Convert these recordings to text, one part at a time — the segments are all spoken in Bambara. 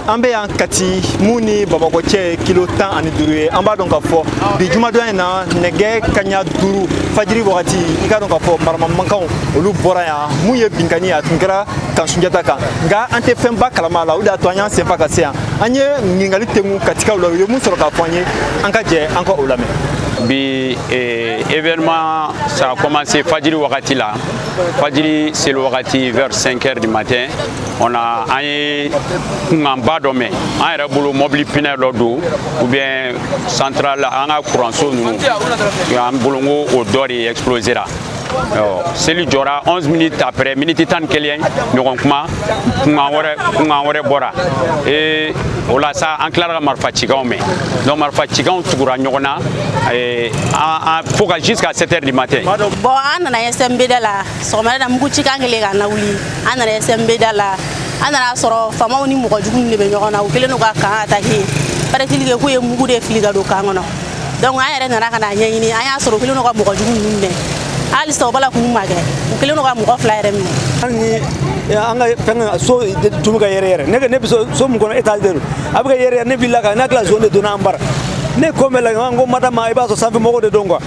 An bɛ yan Kati mun ni Bamakɔ cɛ ye kilo 15 ye. An b'a dɔn k'a fɔ bi jumadon in na nɛgɛ kaɲa 5 fajiri wagati, i k'a dɔn k'a fɔ maramamankanw olu bɔra yan. Mun ye binkani ye, a tun kɛra kan Sunjata kan, nka an tɛ fɛnba kalama a la. O de y'a to an y'an senfa ka se yan. An ye ɲininkali tengu Katikaw la, u ye mun sɔrɔ k'a fɔ an ye, an ka jɛ an ka o lamɛn. Bi événement, ça a commencé fajiri wagati la, fajiri seli wagati, vers 5 heures du matin. On a an ye kunkanba dɔ mɛn. An yɛrɛ bolo mobili pinɛ dɔ don ou bien centrale, an ka kuranso ninnu, an bolo n ko o dɔ de explosera. Seli jɔra. 11 minutes après, miniti 11 ɲɔgɔn kuma, kunkan wɛrɛ bɔra. Et o la sa, an tilara ka marifa cikanw mɛn. Donc marifa cikanw tugura ɲɔgɔn na fo ka jusqu'à 7 heures du matin. Bon, an nana SMBD la sɔgɔmada na, mugu cikan kɛlen ka na wuli. An nana SMBD la, an nana sɔrɔ faamaw ni mɔgɔ jugu de bɛ ɲɔgɔn na. U kɛlen don ka camp attaquer. Paraît-il que k'u ye mugu de fili ka don camp kɔnɔ. Donc an yɛrɛ nana ka na ɲɛɲini, an y'a sɔrɔ u kɛlen don ka mɔgɔ jugu ninnu minɛ. Halisa u b'a la k'u magɛ, u kɛlen don ka mɔgɔ fila yɛrɛ minɛ. Hali ni an ka fɛn so tun bɛ ka yɛrɛ yɛrɛ, ne bɛ so min kɔnɔ, étage de don, a bɛ ka yɛrɛ yɛrɛ. Ne wulila ka ne hakili la zon de donna an bara. Ne ko mɛn la, n ko madame, i b'a sɔrɔ sanfɛ mɔgɔw de don quoi.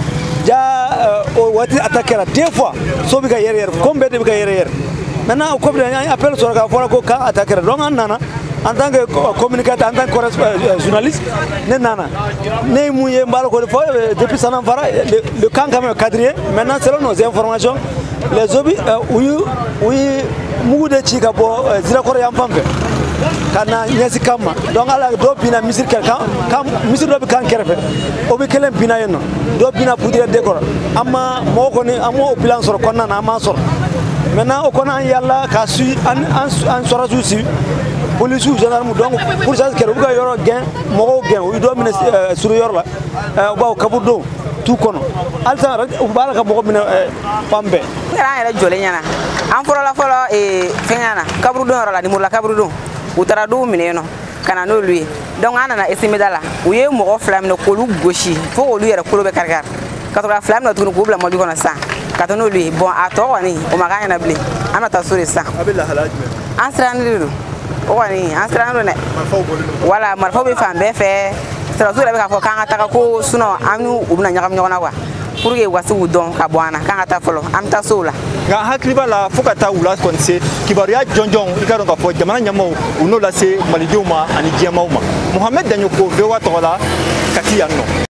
Ja, o waati attaque kɛra deux fois, so bɛ ka yɛrɛ yɛrɛ, comme bɛɛ de bɛ ka yɛrɛ yɛrɛ. Maintenant, o kɔfɛ, an ye appel sɔrɔ k'a fɔra ko camp attaque kɛra. Donc an nana en tant que communicateur, en tant que journaliste, ne nana, ne ye mun ye, n b'a la k'o de fɔ. Depuis Sananfara, le camp quand même quadrillé. Maintenant, selon nos informations, les obus, u ye mugu de ci ka bɔ Zirakɔrɔ yan fan fɛ ka na ɲɛsin camp ma. Donc ala dɔw binna misiri kɛrɛ kan, misiri dɔ bɛ camp kɛrɛfɛ, o bɛ kelen binna yen nɔ, dɔw binna poudrière de kɔrɔ. An ma mɔgɔ kɔni, an m'o bilan sɔrɔ kɔnɔna na, an m'a sɔrɔ. Maintenant, o kɔnɔ, an yala ka su an sɔrɔsiw si, polisiw, gendarme. Donc pourchasse kɛra, u bɛ ka yɔrɔ gɛn, mɔgɔw gɛn, u ye dɔ minɛ suru yɔrɔ la, u b'aw kaburudon tu kɔnɔ. Halisa u b'a la ka mɔgɔ minɛ fan bɛɛ. Kɛra an yɛrɛ jɔlen ɲɛna. An fɔlɔla fɔlɔ fɛngɛ na, kaburudon yɔrɔ la, Nimurula kaburudon, u taara dɔw minɛ yen nɔ ka na n'olu ye. Donc an nana Esimeda la, u ye mɔgɔ fila minɛ k'olu gosi fo k'olu yɛrɛ kolo bɛ kari kari, ka sɔrɔ ka fila minɛ tuguni k'u bila mɔbili kɔnɔ sisan ka taa n'olu ye. Bon, a tɔ kɔni, o ma k'an ɲɛna bilen, an bɛ taa so de sisan. A bɛ lahalaya jumɛn? An sirannen de don, o kɔni, an sirannen don dɛ. Marifaw bɔlen don. Wala, marifaw bɛ fan bɛɛ fɛ. Sɔrɔdasiw yɛrɛ bɛ k'a fɔ k'an ka taga ko sinon an n'u u bɛna ɲagami ɲɔgɔn na quoi, pour que u ka se k'u dɔn ka bɔ an na, k'an ka taa fɔlɔ, an bɛ taa sow la. Nka an hakili b'a la, fo ka taa wula kɔni se, kibaruya jɔnjɔn, i ka dɔn k'a fɔ jamana ɲɛmaaw u n'o lase malidenw ma ani diɲɛmaaw ma. Mohamed Daɲoko, VOA tɔgɔ la, Kati yan nɔ.